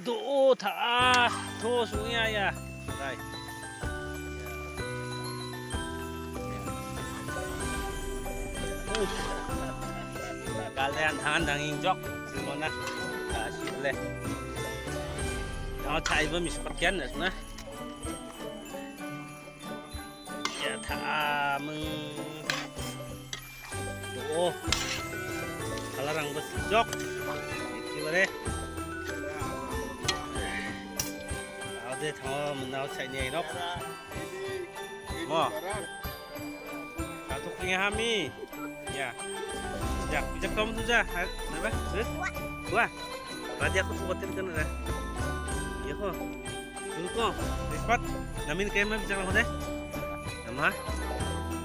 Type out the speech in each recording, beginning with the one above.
ໂຕ ໂອ ທາ ໂທ ສຸງຍາຍາ ໄດ້ ກາແລນທານທາງຍິງຈອກ ຊິໂມນະ ກາຊິເລ ເອົາໄທເບິ່ງມີສະປັດແກນນະ ຍະຖາ ມຶງ ໂອ ຄາລະລັງ ເບິດ ຈອກ ເອ ຄິວ ເດ ເອົາເດ ທອມ ເອົາໃສ່ເນຍເນາະ ມໍ ສາທຸ ຄຣິງຫາມີ ຍາ ຢາກ ຢາກຕ້ອງດູຈາ ໄປ ໄປ ເອີ ຕົວ ປາດຽວ ເຂົາຕົວເຕັມກັນນະ ຍາໂຄ Dulu ko, lipat. Namin kayo mabijak lang ko de. Nama?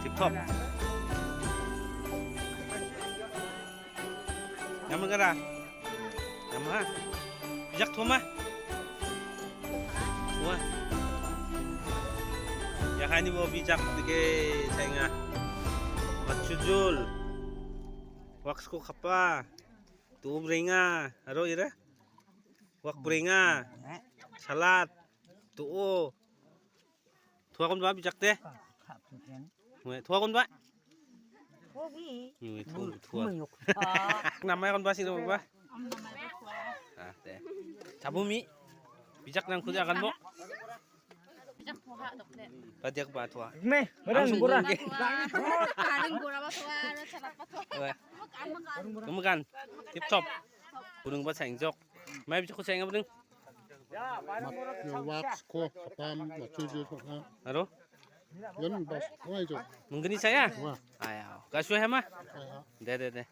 Tip top. Nama gara? Nama? Bijak tuh mah. Wah. Ya kan ibu bijak dike sainga. Matsujul. Waksko kapa. Tu bringa. Aro ira. ພວກເບຣງາ ສະຫຼາດ ໂຕໂອ ທົວຄົນວ່າຮູ້ຈັກເຕ ໂອ້ຍ ທົວຄົນວ່າ ໂອ້ຍ ທົວ ນຳມາຄົນວ່າຊິລົງວ່າ ອາ ເຕ ຖ້າບໍ່ມີ ຮູ້ຈັກນຳຄືກັນບໍ່? ປາດຽກປາທົວ ແມ່ ບໍ່ໄດ້ ອາ ບໍ່ໄດ້ ປາເລື່ອງບໍ່ລະວ່າທົວ ສະຫຼາດປາທົວ ເອີ ກຳມະການ ທິບທັອບ ຜູ້ໜຶ່ງບໍ່ແສງຈອກ ແມ່ ຜູ້ແສງຜູ້ໜຶ່ງ Mat, eh, wax, ko, kapam, matsuju, ha. Aro? Yan, bas, ko, ayo. Mungkin saya? Wa. Ayo. Ka suwe hama? Ayo. De, de, de.